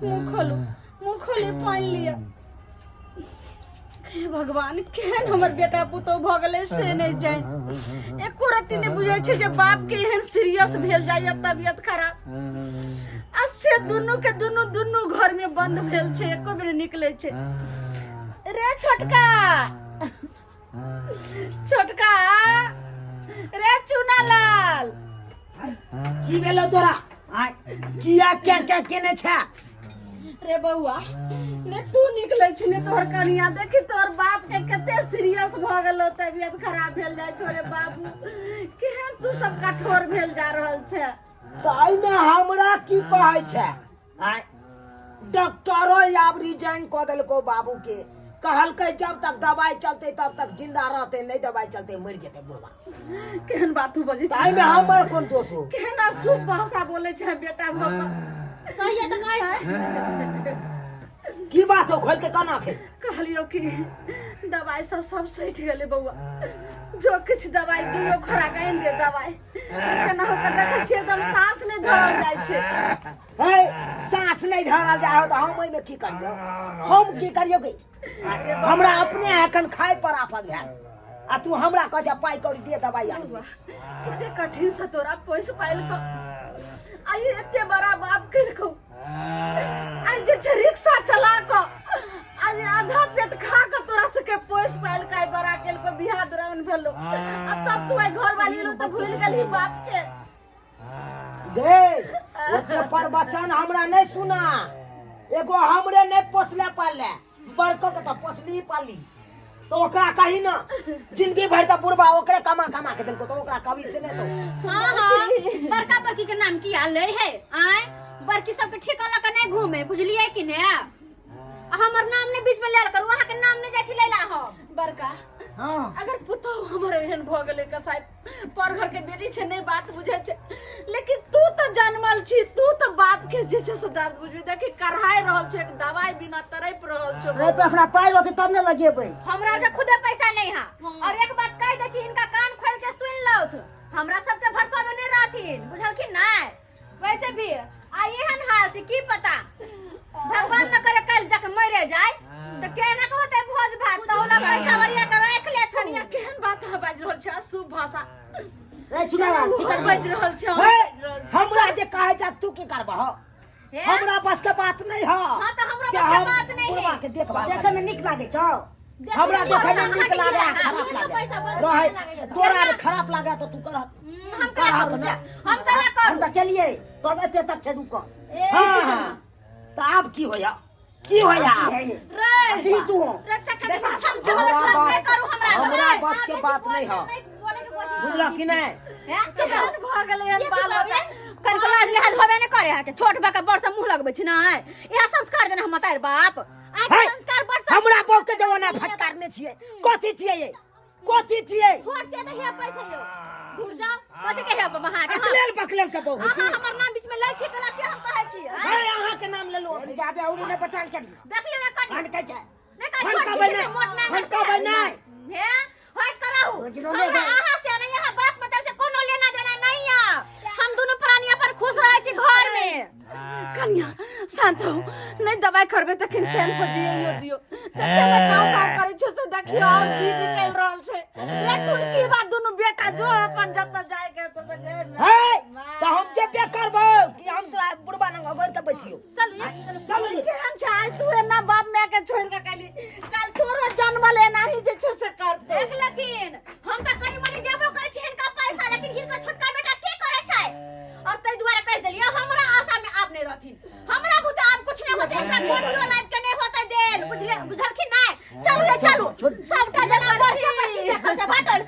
मुँह खोलू, मुँह खोली, पानि लिअ। हे भगवान, केहन हमर बेटा पुतोह भऽ गेलै से नहि जानि। एको रत्ती नहि बुझै छै जे बाप के एहन सीरियस भेल जाइए तबियत खराब, आ से दुनू के दुनू दुनू घर में बंद भेल छै, एको बेर निकलै छै। रे छोटका, छोटका रे, चुना लाल, की भेलो तोरा? आय किया क्या क्या केने छै? रे बौआ, ने तू निकलै छी ने तोहर कनिया। देखी तोहर बाप के कते सीरियस भऽ गेलो, तबियत खराब भेल जाइ छौ। रे बाबू, केहन तू सब कठोर भेल जा रहल छै। तऽ एहिमे हमरा की कहै छै? आय डॉक्टरो आब रिजाइन कऽ देलको बाबू के। कहलकै जब तक दवाई चलते तब तक जिंदा रहते, नहीं दवाई चलते मर जेते बुढ़वा। केहन बात तू बजै तऽ छी? एहिमे हमर कोन दोष हो? केहन अशुभ भाषा बोलै छै बेटा भऽ कऽ। सही तऽ कहै छै। की बात हो? खोल के केना खे। कहलियो कि दवाई सब सब सठि गेलै बौआ। जो किछु दवाई दियो, खोराक आनि दे दवाई। केना हो के देखै छियै, एकदम साँस नहि धरल जाइ छै। हे, साँस नहि धरल जाइ हो तऽ हम ओहिमे की करियौ? हम की करियौ? कि हमरा अपने एखन खाय पर आफत भेल आ तू हमरा कह जा पाइ कौड़ी दे, दवाइ आनि दे। कते कठिन से तोरा पोसि पालि कऽ आइ एते बड़ा बाप केलकौ। आइ जे छै रिक्शा चला कऽ आइ आधा पेट खा कऽ तोरा सबके पोसि पालि कऽ आइ बड़ा केलकौ, बियाह दुरागमन भेलौ, आ तब तू आइ घर वाली एलौ तऽ भूलि गेलही बाप के। गे, ओते पर बचन हमरा नहीं सुना। एगो हमरे नहीं पोसले पालले, बड़को के तो पोसली पाली। तो ओकरा कही ना, जिंदगी भर तो बुढ़बा ओकरे कमा कमा के देलको, तो ओकरा कभी से नहीं तो। हाँ हाँ, बड़का बड़की के नाम की आले है? आय बड़की सबके ठेका लऽ के नहीं घूमे, बुझलिए कि ने? आ हमर नाम नहीं बीच में लेल करू, अहाँ के नाम नहीं जाइ छी लैला हम। बड़का, हाँ, अगर पुतोह हमर एहन भऽ गेलै कसाई, पर घर के बेटी छै, नहीं बात बुझै छै, लेकिन तू तो जनमल छी, तू तो बाप के जे छै से दर्द बुझबी। देखी कढ़ाई रहल छौ, एक दवाई बिना तड़प रहल छौ। अरे पे हमरा पाइ रहतै तब ने लगेबै। हमरा के खुदे पैसा नहीं है। और एक बात कह दै छी, इनका कान खोल के सुन लौथ, हमरा सबके भरोसा में नहीं रहथिन, बुझलखिन नहीं? वैसे भी आ एहन हाल छै, की पता भगवान न करे कल जाके मरे जाए तो केना के होते भोज भात, तो होला पैसा वरिया के राख लेथन। कनिया, केहन बात अहाँ बाजि रहल छै, अशुभ भाषा। रे चुनाला, की ओहो करबै? बाजि रहल छै, हे, बाजि रहल छै। हमरा जे कहै छै तू की करबह? हे? हमरा बस के बात नहीं है। हाँ, तो हमरा से बस के हम बात नहीं है। बुढ़वा के देखभाल देखे में नीक लागे छौ? हमरा देखे में नीक लागे आ हाँ, खराब तो लागे पैसा बस रहे लागे। तोरा आर खराब लागे तो तू करह। हम कला करह करू ना। से? हम कला हम करू? तऽ केलिए तब एते तक छै रुकल। ए, हाँ, तो आब की होया, की होया? रे की तू? रे चक्कर बेसी छम छम हमरा छम बस- नहीं करू हमरा। हमरा रे, बस के बेसी बात नहीं है। नहीं बोले के कोशिश। बुझलह कि नहीं? हे, चुप केहन रहो। भऽ गेलै हन ये बाल चुप रहो, बच्चा? कनिको लाज लिहाज होबे नहीं करे है के छोट बा के बड़ से मुंह लगबै छी ना। इहा संस्कार देने हम तार बाप अहाँके हे, संस्कार बड़ से। हमरा बहू के जमाना फटकारने छियै। कथी छियै ये? कथी छियै? छोट छै तऽ हे पैसे यौ, दूर जाओ। कथी के हे अहाँ के? अकलेल बकलेल के बहू। अहाँ हमर नाम बीच में लै छी कला, से हम कहै छी। हे, अहाँ के नाम लेलहुँ। जादे औरी नहि बतायल करी। देख लियौ ने कनी। हनकै छै। नहि कहै छोट हनकबै छी, नहि, मोट नहि। हनकबै नहि। हे, होइत कराहू। बुझलो नहि हमरा भाई। अहाँ से नहि, अहाँ बाप मतार से कोनो लेना देना नहीं है। हम दुनू प्राणी अपन खुश रहै छी घर में। कनिया, शांत रहू। नहीं दवाई करबे तखन चैन से जियैयो दियो। तते ने काव काव करै छै से देखियो और जी निकलि रहल छै। रे टुनकी बा, दुनू बेटा जो अपन जतऽ जाय के ततऽ जाय। हे, तऽ हम जेबे करबौ कि हम तोरा बुढ़बा लग अगोर के बैसियौ? चलू ये, चलू। चलू। केहन छै आइ तू एना बाप माय के छोड़ि के काली काल तोरो जन्मल एनाही जे छै से करतै। देख लेथिन, हम तऽ कनी मनी देबो करै छी हिनका पैसा, लेकिन हिनकर छोटका बेटा की करै छै? और ताहि दुआरे कहि देलियै, हमरा आशा में आब नहीं रहथिन। हमरा बुते आब कुछ नहीं होते, एकटा गोटियो लाइफ के नहीं होते देल, बुझले? बुझलखिन नहीं? चलू रे चलू, सबटा जना बड़के बड़की देखल छै बाटल।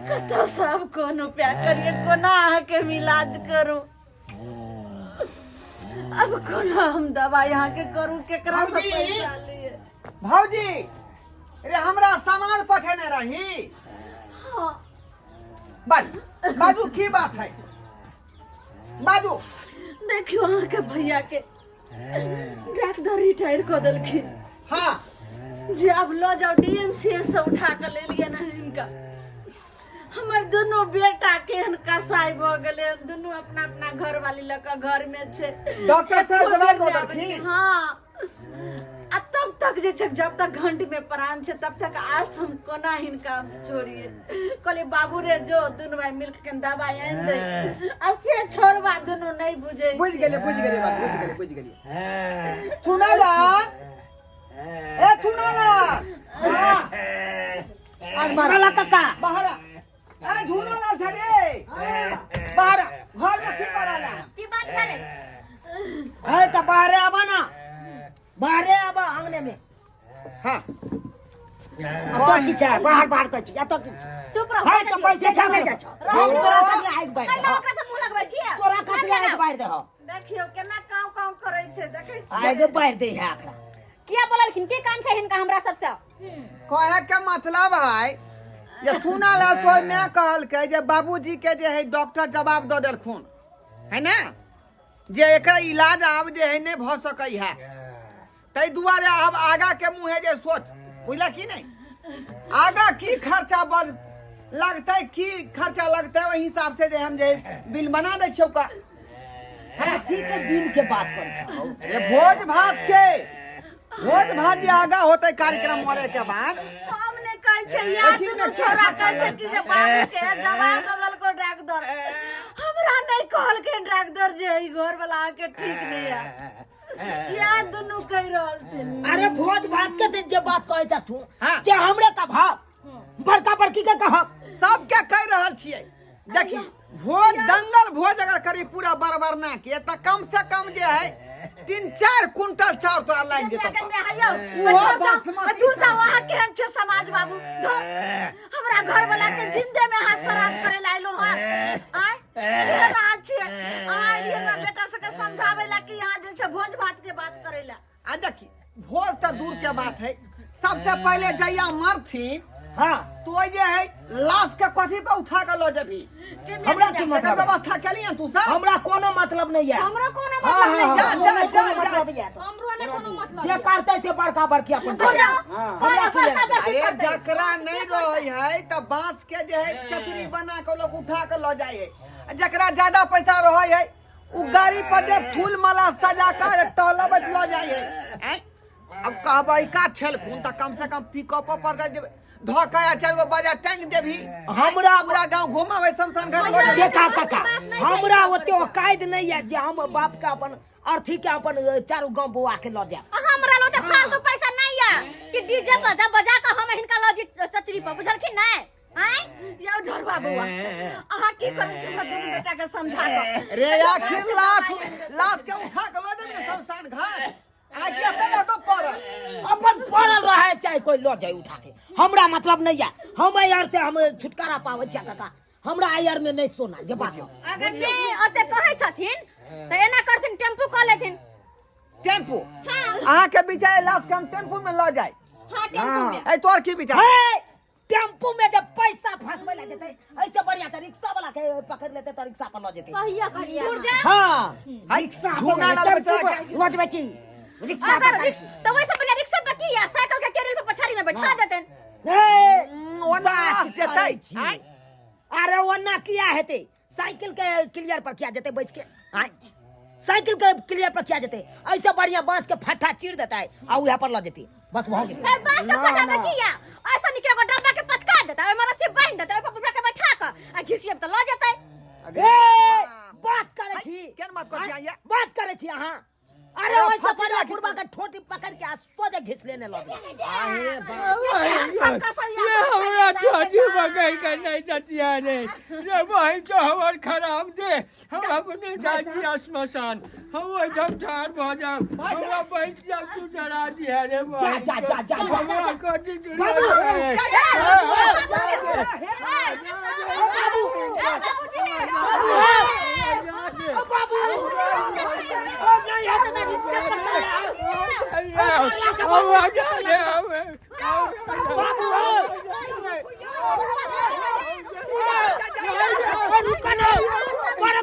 कतऽ सब कोन उपाय करिए, कोना अहाँके हम इलाज करू? अब कोना हम दवाई अहाँके करू? केकरा से भौजी! पैसा लिए? भौजी रे, हमरा सामान पठेने रही? हाँ। बाजू, बाजू, की बात है, बाजू। देखियो, अहाँके भैया के डॉक्टर रिटायर कऽ देलखिन। हाँ। जे आब लऽ जाउ, डीएमसीएच से उठा कऽ ले लियै ने हिनका। हमर दुनू बेटा केहन कसाई भऽ गेलै हन। दुनू अपना अपना घर वाली लऽ कऽ घर में छै। डॉक्टर साहब एको जवाब बेर दऽ नहि आबै छै। देलखिन? हाँ, आ तब तक जे छै, जब तक घंट में प्राण छै तब तक आस हम कोना हिनका छोड़िए। कहलिए बाबू रे, जो दुनू भाई मिल के दवाई आनि दे, आ से छोड़बा दुनू नहीं बुझे। बुझि गेलियै, बुझि गेलियै बात, बुझि गेलियै, बुझि गेलियै। चुनालाल, ए चुनालाल। चुनालाल काका। बाहर आ। ए झुनालाल छै रे, बाहर आ। घर में की कर रहल है? की बात भेलै? है तऽ बाहरे आबा ना, बाहरे आबा आंगने में। हाँ। एतऽ की छै? बाहर बाहर कहै छी, एतऽ की छै? चुप रहो। है तऽ पैसे खाने जाइ छौ। हम तोरा कतले आगि बाढ़ि कैला देह? ओकरा से मुंह लगबै छियै? तोरा कतले आगि बाढ़ि देह? देखियौ केना काव काव करै छै, देखै छियै? आगि बाढ़ि दे है एकरा। किया बोललखिन? की काम छै हिनका हमरा सबसे? कहे के मतलब है जे चुनालाल, तोर माय कहलकै जे बाबूजी के जे है डॉक्टर जवाब दऽ देलखुन है ना, जे एकर इलाज आब जे है नहि भऽ सकै है। ताहि दुआरे आब आगा के मुँहे जे सोच, बुझला की नहि? आगा की खर्चा बढ़ लगतै, की खर्चा लगतै, ओहि हिसाब से जे हम जे बिल बना दै छियौ का। हाँ, ठीक है, बिल के बात करै छौ? अरे भोज भात के, भोज भात जे आगा होतै कार्यक्रम मरे के बाद। हम नहि कहै छै, यार। ओहि दुनू मे की छोरा खर्चा कहै छै कि जे बाबू के जवाब देलको डॉक्टर। हमरा नहि कहलकै डॉक्टर जे ई घर वाला अहाँके ठीक नहि है। या दुनू कहि रहल छै। अरे भोज भात के जे बात कहै छ तू, हाँ। जे हमरे का भाव बड़का बड़की के कहब। सबके कहि रहल छियै, देखी, भोज दंगल भोज अगर करी पूरा बरबरना के तऽ कम से कम जे है 3-4 कुंटल चाउर तोरा लागि जेतौ। ओहो बासमती। दूर जाओ, अहाँ केहन छै समाज बाबू? धुर, हमरा घर वाला के जिंदे में अहाँ श्राद्ध करे ला आइलो हन। आय केहन अहाँ छियै? अहाँ एलियै हमरा बेटा सबके समझाबै ला कि यहाँ जे छै भोज भात के बात करे ला? आ देखी, भोज तऽ दूर के बात है, सबसे पहले जहिया मरथिन तो जे है लाश के कथी पे उठा के लऽ जेबही? हमरा की एकर मतलब है? व्यवस्था केलियै तू सब? हमरा कोनो मतलब नहीं है। हमरो कोनो हाँ, मतलब नहीं। हाँ, जा, हाँ, जा, हमरा जा, कोनो जा। मतलब नहीं है तो। हमरो ने कोनो मतलब। जे करतै से बड़का बड़की अपन दूर जाओ। हमरा की बड़का लेना? बड़की अरे करतै। जकरा नहीं रहे है तऽ बांस के जे है चतरी बना के लोग उठा के लऽ जाइ है, आ जकरा ज्यादा पैसा रहे है उ गाड़ी पर जे फूल माला सजा के टहलबैत लऽ जाइ है। आँय? अब कहबै का छलखुन तऽ कम से कम पिकअप पर दे जेबै धऽ के आ चारि गो बाजा टांगि देबही। हमरा पूरा गांव घुमाबै, शमशान घाट लऽ जेबही। देखा काका, बात नहीं। हमरा सही। ओते औकात नहीं है जे हम बाप के अपन अर्थी के अपन चारू गांव बौआ के लऽ जायब। आ हमरा लो तऽ फालतू पैसा नहीं है कि डीजे बजा बजा के हम हिनका लऽ जी चचरी पर, बुझलखिन नहीं? आँय। यौ ढोरबा बौआ, अहाँ की करै छी? हमरा दुनू बेटा के समझा कऽ। रे आखिर लाश लाश के उठा के लऽ जेबही ने शमशान घाट, आ के पहले तो पड़ल अपन पड़ल रहे चाहे कोई लऽ जाए उठा के, हमरा मतलब नहीं है। हम यार से हम छुटकारा पाबै छियै काका, हमरा आयर में नहीं सोना जे बात है। अगर नहीं ओते कहै छथिन तऽ एना करथिन, टेम्पू कऽ लेथिन। टेम्पू? अहाँ के विचार लाश के हम टेम्पू में लऽ जाय? हाँ, टेम्पू में। ए तोर की विचार? हे, टेम्पू में जब पैसा फंसबै ला जेतै, ऐसे बढ़िया तऽ रिक्शा वाला के पकड़ लेतै तऽ रिक्शा पर लऽ जेतै। सही कहलियै। दूर जा। हाँ, हाय, रिक्शा पर झूना लाल टेम्पू बच्चा पर लऽ जेबै की रिक्शा अगर पर? तऽ वैसे बढ़िया रिक्शा पर की या साइकिल के केरिल पर पछाड़ी में बैठा देतन। हे, ओना बात लाश जेतै। करै छी। आँय? अरे ओना किया हेतै? साइकिल के क्लियर पर किया जेतै बैस के? आँय, साइकिल के क्लियर पर किया जेतै? ऐसे बढ़िया बांस के फट्टा चीर देतै आ उहे पर लऽ जेतै, बस भऽ गेलै। ए बांस के फटा में की या ऐसा निके एगो डब्बा के पचका देतै, ओहिमे रस्सी बान्हि देतै, ओहि पर बुढ़ा के बैठा के आ घिसियब तऽ लऽ जेतै। अरे ए बाप। बात करै छी? केहन बात करै छी अहाँ? बात करै छी अहाँ? अरे अरे ओइसे फंसी बढ़िया लागी। बुढ़बा के ठोटी पकड़ के आ सोझे घिस लेने लग। आहे बाप। सबका सही। ये हमरा ठोटी पकड़ के नहीं चचिया रे, रे बहिन तो हमर खराब दे। हम अपने जाइ छी श्मशान, हम ओहिठाम ठाढ़ भऽ जायब। हमरा बैठ जाब, तू डरा दिहे रे जा, जा, जा, जा, जा, जा। हमरा कथी बाबू! ओ बाबू, ओ नहीं हेतै तऽ रिक्शा पर चल आउ। बाबू, ओ रुको ना, बड़